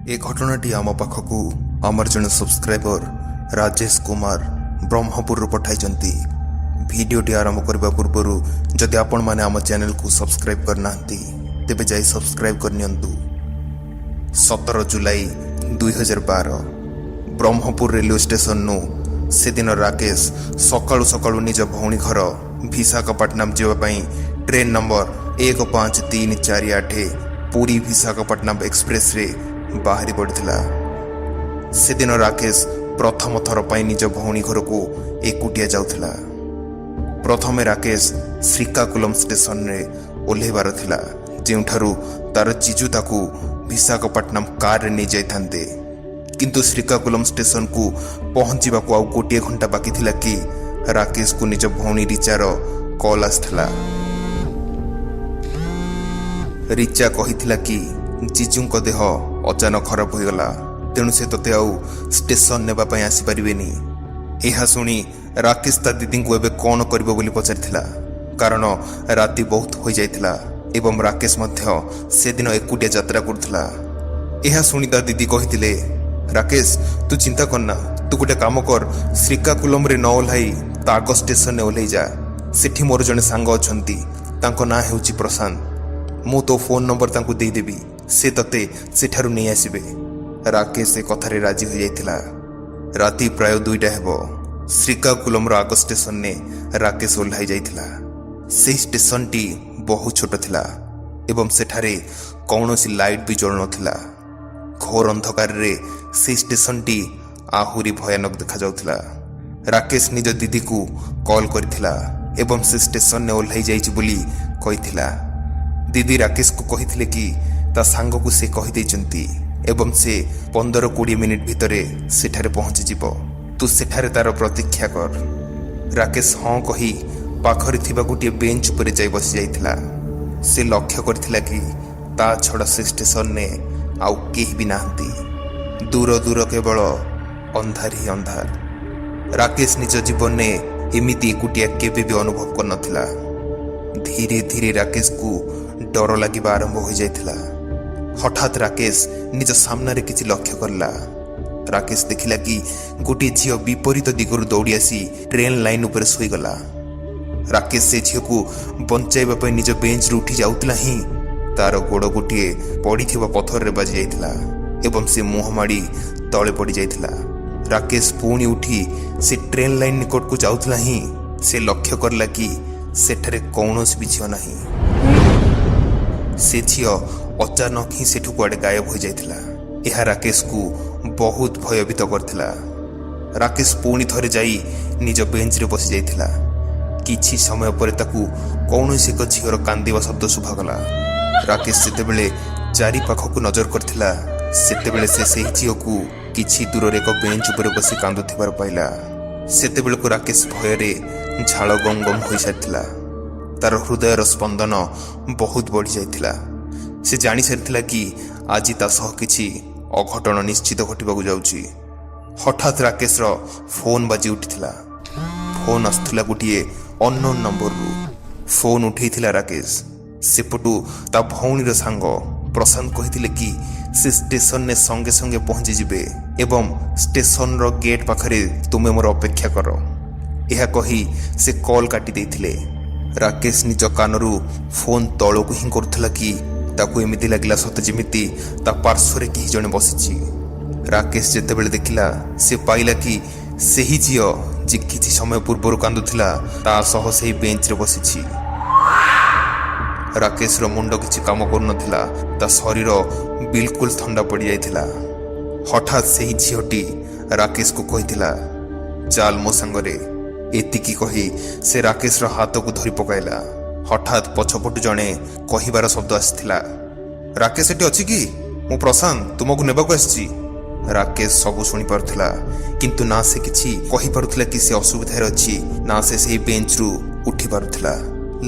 ଏ ଘଟଣାଟି ଆମ ପାଖକୁ ଆମର ଜଣେ ସବସ୍କ୍ରାଇବର ରାଜେଶ କୁମାର ବ୍ରହ୍ମପୁରରୁ ପଠାଇଛନ୍ତି। ଭିଡ଼ିଓଟି ଆରମ୍ଭ କରିବା ପୂର୍ବରୁ ଯଦି ଆପଣମାନେ ଆମ ଚ୍ୟାନେଲକୁ ସବସ୍କ୍ରାଇବ୍ କରିନାହାନ୍ତି, ତେବେ ଯାଇ ସବସ୍କ୍ରାଇବ୍ କରିନିଅନ୍ତୁ। 17 ଜୁଲାଇ 2012, ବ୍ରହ୍ମପୁର ରେଲୱେ ଷ୍ଟେସନରୁ ସେଦିନ ରାକେଶ ସକାଳୁ ସକାଳୁ ନିଜ ଭଉଣୀ ଘର ବିଶାଖାପାଟଣାମ ଯିବା ପାଇଁ ଟ୍ରେନ୍ ନମ୍ବର 15348 ପୁରୀ ବିଶାଖାପାଟଣାମ ଏକ୍ସପ୍ରେସରେ ବାହାରି ପଡ଼ିଥିଲା। ସେଦିନ ରାକେଶ ପ୍ରଥମ ଥର ପାଇଁ ନିଜ ଭଉଣୀ ଘରକୁ ଏକୁଟିଆ ଯାଉଥିଲା। ପ୍ରଥମେ ରାକେଶ ଶ୍ରୀକାକୁଲମ ଷ୍ଟେସନରେ ଓହ୍ଲାଇବାର ଥିଲା, ଯେଉଁଠାରୁ ତାର ଜିଜୁ ତାକୁ ବିଶାଖାପାଟଣାମ କାରରେ ନେଇଯାଇଥାନ୍ତେ। କିନ୍ତୁ ଶ୍ରୀକାକୁଲମ ଷ୍ଟେସନକୁ ପହଞ୍ଚିବାକୁ ଆଉ ଗୋଟିଏ ଘଣ୍ଟା ବାକି ଥିଲା କି ରାକେଶକୁ ନିଜ ଭଉଣୀ ରିଚାର କଲ୍ ଆସିଥିଲା। ରିଚା କହିଥିଲା କି ଜିଜୁଙ୍କ ଦେହ ଅଚାନକ ଖରାପ ହୋଇଗଲା, ତେଣୁ ସେ ତୋତେ ଆଉ ଷ୍ଟେସନ ନେବା ପାଇଁ ଆସିପାରିବେନି। ଏହା ଶୁଣି ରାକେଶ ତା ଦିଦିଙ୍କୁ ଏବେ କ'ଣ କରିବ ବୋଲି ପଚାରିଥିଲା, କାରଣ ରାତି ବହୁତ ହୋଇଯାଇଥିଲା ଏବଂ ରାକେଶ ମଧ୍ୟ ସେଦିନ ଏକୁଟିଆ ଯାତ୍ରା କରୁଥିଲା। ଏହା ଶୁଣି ତା ଦିଦି କହିଥିଲେ, "ରାକେଶ, ତୁ ଚିନ୍ତା କରନା। ତୁ ଗୋଟେ କାମ କର, ଶ୍ରୀକାକୁଲମରେ ନ ଓହ୍ଲାଇ ତା ଆଗ ଷ୍ଟେସନରେ ଓହ୍ଲେଇ ଯା। ସେଠି ମୋର ଜଣେ ସାଙ୍ଗ ଅଛନ୍ତି, ତାଙ୍କ ନାଁ ହେଉଛି ପ୍ରଶାନ୍ତ। ମୁଁ ତୋ ଫୋନ୍ ନମ୍ବର ତାଙ୍କୁ ଦେଇଦେବି, ସେ ତତେ ସେଠାରୁ ନେଇ ଆସିବେ।" ରାକେଶ ଏ କଥାରେ ରାଜି ହୋଇଯାଇଥିଲା। ରାତି ପ୍ରାୟ 2ଟା ହେବ, ଶ୍ରୀକାକୁଲମର ଆଗ ଷ୍ଟେସନରେ ରାକେଶ ଓହ୍ଲାଇ ଯାଇଥିଲା। ସେହି ଷ୍ଟେସନଟି ବହୁତ ଛୋଟ ଥିଲା ଏବଂ ସେଠାରେ କୌଣସି ଲାଇଟ୍ ବି ଜଳୁନଥିଲା। ଘୋର ଅନ୍ଧକାରରେ ସେହି ଷ୍ଟେସନଟି ଆହୁରି ଭୟାନକ ଦେଖାଯାଉଥିଲା। ରାକେଶ ନିଜ ଦିଦିକୁ କଲ୍ କରିଥିଲା ଏବଂ ସେ ଷ୍ଟେସନରେ ଓହ୍ଲାଇ ଯାଇଛି ବୋଲି କହିଥିଲା। ଦିଦି ରାକେଶକୁ କହିଥିଲେ କି ତା ସାଙ୍ଗକୁ ସେ କହିଦେଇଛନ୍ତି ଏବଂ ସେ 15-20 ମିନିଟ୍ ଭିତରେ ସେଠାରେ ପହଞ୍ଚିଯିବ, ତୁ ସେଠାରେ ତାର ପ୍ରତୀକ୍ଷା କର। ରାକେଶ ହଁ କହି ପାଖରେ ଥିବା ଗୋଟିଏ ବେଞ୍ଚ ଉପରେ ଯାଇ ବସିଯାଇଥିଲା। ସେ ଲକ୍ଷ୍ୟ କରିଥିଲା କି ତା ଛଡ଼ା ସେ ଷ୍ଟେସନରେ ଆଉ କେହି ବି ନାହାନ୍ତି। ଦୂର ଦୂର କେବଳ ଅନ୍ଧାର ହିଁ ଅନ୍ଧାର। ରାକେଶ ନିଜ ଜୀବନରେ ଏମିତି ଏକୁଟିଆ କେବେ ବି ଅନୁଭବ କରିନଥିଲା। ଧୀରେ ଧୀରେ ରାକେଶକୁ ଡର ଲାଗିବା ଆରମ୍ଭ ହୋଇଯାଇଥିଲା। ହଠାତ୍ ରାକେଶ ନିଜ ସାମ୍ନାରେ କିଛି ଲକ୍ଷ୍ୟ କଲା। ରାକେଶ ଦେଖିଲା କି ଗୋଟିଏ ଝିଅ ବିପରୀତ ଦିଗରୁ ଦୌଡ଼ି ଆସି ଟ୍ରେନ୍ ଲାଇନ୍ ଉପରେ ଶୋଇଗଲା। ରାକେଶ ସେ ଝିଅକୁ ବଞ୍ଚାଇବା ପାଇଁ ନିଜ ବେଞ୍ଚରୁ ଉଠି ଯାଉଥିଲା ହିଁ ତାର ଗୋଡ଼ ଗୋଟିଏ ପଡ଼ିଥିବା ପଥରରେ ବାଜି ଯାଇଥିଲା ଏବଂ ସେ ମୁହଁ ମାଡ଼ି ତଳେ ପଡ଼ିଯାଇଥିଲା। ରାକେଶ ପୁଣି ଉଠି ସେ ଟ୍ରେନ୍ ଲାଇନ୍ ନିକଟକୁ ଯାଉଥିଲା ହିଁ ସେ ଲକ୍ଷ୍ୟ କଲା କି ସେଠାରେ କୌଣସି ବି ଝିଅ ନାହିଁ। ସେ ଝିଅ ଅଚାନକ ହିଁ ସେଠୁ କୁଆଡ଼େ ଗାୟବ ହୋଇଯାଇଥିଲା। ଏହା ରାକେଶକୁ ବହୁତ ଭୟଭୀତ କରିଥିଲା। ରାକେଶ ପୁଣି ଥରେ ଯାଇ ନିଜ ବେଞ୍ଚରେ ବସିଯାଇଥିଲା। କିଛି ସମୟ ପରେ ତାକୁ କୌଣସି ଏକ ଝିଅର କାନ୍ଦିବା ଶବ୍ଦ ଶୁଭାଗଲା। ରାକେଶ ଯେତେବେଳେ ଚାରିପାଖକୁ ନଜର କରିଥିଲା, ସେତେବେଳେ ସେ ସେହି ଝିଅକୁ କିଛି ଦୂରରେ ଏକ ବେଞ୍ଚ ଉପରେ ବସି କାନ୍ଦୁଥିବାର ପାଇଲା। ସେତେବେଳକୁ ରାକେଶ ଭୟରେ ଝାଳ ଗମ ଗମ ହୋଇସାରିଥିଲା। ତାର ହୃଦୟର ସ୍ପନ୍ଦନ ବହୁତ ବଢ଼ିଯାଇଥିଲା। ସେ ଜାଣିସାରିଥିଲା କି ଆଜି ତା ସହ କିଛି ଅଘଟଣ ନିଶ୍ଚିତ ଘଟିବାକୁ ଯାଉଛି। ହଠାତ୍ ରାକେଶର ଫୋନ୍ ବାଜି ଉଠିଥିଲା। ଫୋନ୍ ଆସୁଥିଲା ଗୋଟିଏ ଅନନୋନ୍ ନମ୍ବରରୁ। ଫୋନ୍ ଉଠେଇଥିଲା ରାକେଶ। ସେପଟୁ ତା ଭଉଣୀର ସାଙ୍ଗ ପ୍ରଶାନ୍ତ କହିଥିଲେ କି ସେ ଷ୍ଟେସନରେ ସଙ୍ଗେ ସଙ୍ଗେ ପହଞ୍ଚିଯିବେ ଏବଂ ଷ୍ଟେସନର ଗେଟ୍ ପାଖରେ ତୁମେ ମୋର ଅପେକ୍ଷା କର। ଏହା କହି ସେ କଲ୍ କାଟି ଦେଇଥିଲେ। ରାକେଶ ନିଜ କାନରୁ ଫୋନ୍ ତଳକୁ ହିଁ କରୁଥିଲା କି ତାକୁ ଏମିତି ଲାଗିଲା ସତେ ଯେମିତି ତା ପାର୍ଶ୍ୱରେ କେହି ଜଣେ ବସିଛି। ରାକେଶ ଯେତେବେଳେ ଦେଖିଲା, ସେ ପାଇଲା କି ସେହି ଝିଅ ଯେ କିଛି ସମୟ ପୂର୍ବରୁ କାନ୍ଦୁଥିଲା, ତା ସହ ସେହି ବେଞ୍ଚରେ ବସିଛି। ରାକେଶର ମୁଣ୍ଡ କିଛି କାମ କରୁନଥିଲା। ତା ଶରୀର ବିଲକୁଲ ଥଣ୍ଡା ପଡ଼ିଯାଇଥିଲା। ହଠାତ୍ ସେହି ଝିଅଟି ରାକେଶକୁ କହିଥିଲା, "ଚାଲ ମୋ ସାଙ୍ଗରେ।" ଏତିକି କହି ସେ ରାକେଶର ହାତକୁ ଧରି ପକାଇଲା। ହଠାତ୍ ପଛପଟୁ ଜଣେ କହିବାର ଶବ୍ଦ ଆସିଥିଲା, "ରାକେଶ ଏଠି ଅଛି କି? ମୁଁ ପ୍ରଶାନ୍ତ, ତୁମକୁ ନେବାକୁ ଆସିଛି।" ରାକେଶ ସବୁ ଶୁଣିପାରୁଥିଲା, କିନ୍ତୁ ନା ସେ କିଛି କହିପାରୁଥିଲା କି ସେ ଅସୁବିଧାରେ ଅଛି, ନା ସେ ସେହି ବେଞ୍ଚରୁ ଉଠି ପାରୁଥିଲା।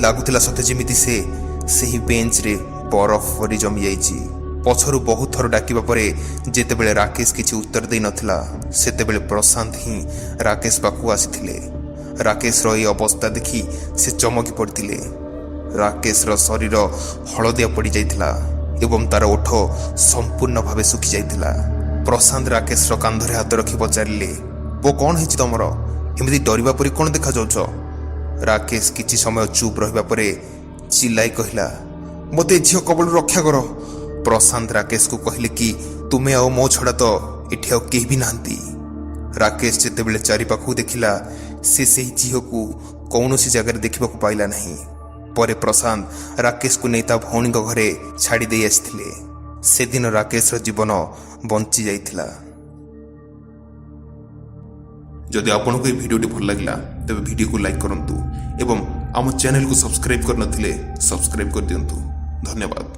ଲାଗୁଥିଲା ସତେ ଯେମିତି ସେ ସେହି ବେଞ୍ଚରେ ବରଫ ପରି ଜମିଯାଇଛି। ପଛରୁ ବହୁତ ଥର ଡାକିବା ପରେ ଯେତେବେଳେ ରାକେଶ କିଛି ଉତ୍ତର ଦେଇନଥିଲା, ସେତେବେଳେ ପ୍ରଶାନ୍ତ ହିଁ ରାକେଶ ପାଖକୁ ଆସିଥିଲେ। ରାକେଶର ଏହି ଅବସ୍ଥା ଦେଖି ସେ ଚମକି ପଡ଼ିଥିଲେ। ରାକେଶର ଶରୀର ହଳଦିଆ ପଡ଼ିଯାଇଥିଲା। ଏବଂ ତାର ଓଠ ସମ୍ପୂର୍ଣ୍ଣ ଭାବେ ଶୁଖି ଯାଇଥିଲା। ପ୍ରଶାନ୍ତ ରାକେଶର କାନ୍ଧରେ ହାତ ରଖି ପଚାରିଲେ, "ପୁଅ, କ'ଣ ହେଇଛି ତମର? ଏମିତି ଡରିବା ପରି କ'ଣ ଦେଖାଯାଉଛ?" ରାକେଶ କିଛି ସମୟ ଚୁପ୍ ରହିବା ପରେ ଚିଲ୍ଲାଇ କହିଲା, "ମୋତେ ଏ ଝିଅ କବଳରୁ ରକ୍ଷା କର।" ପ୍ରଶାନ୍ତ ରାକେଶକୁ କହିଲେ କି ତୁମେ ଆଉ ମୋ ଛଡ଼ା ତ ଏଠି ଆଉ କେହି ବି ନାହାନ୍ତି। ରାକେଶ ଯେତେବେଳେ ଚାରିପାଖକୁ ଦେଖିଲା, ସେ ସେହି ଝିଅକୁ କୌଣସି ଜାଗାରେ ଦେଖିବାକୁ ପାଇଲା ନାହିଁ। ପରେ ପ୍ରଶାନ୍ତ ରାକେଶକୁ ନେଇ ତା ଭଉଣୀଙ୍କ ଘରେ ଛାଡ଼ି ଦେଇ ଆସିଥିଲେ। ସେଦିନ ରାକେଶର ଜୀବନ ବଞ୍ଚି ଯାଇଥିଲା। ଯଦି ଆପଣଙ୍କୁ ଏହି ଭିଡ଼ିଓଟି ଭଲ ଲାଗିଲା, ତେବେ ଭିଡ଼ିଓକୁ ଲାଇକ୍ କରନ୍ତୁ ଏବଂ ଆମ ଚ୍ୟାନେଲକୁ ସବସ୍କ୍ରାଇବ୍ କରିନଥିଲେ ସବସ୍କ୍ରାଇବ୍ କରିଦିଅନ୍ତୁ। ଧନ୍ୟବାଦ।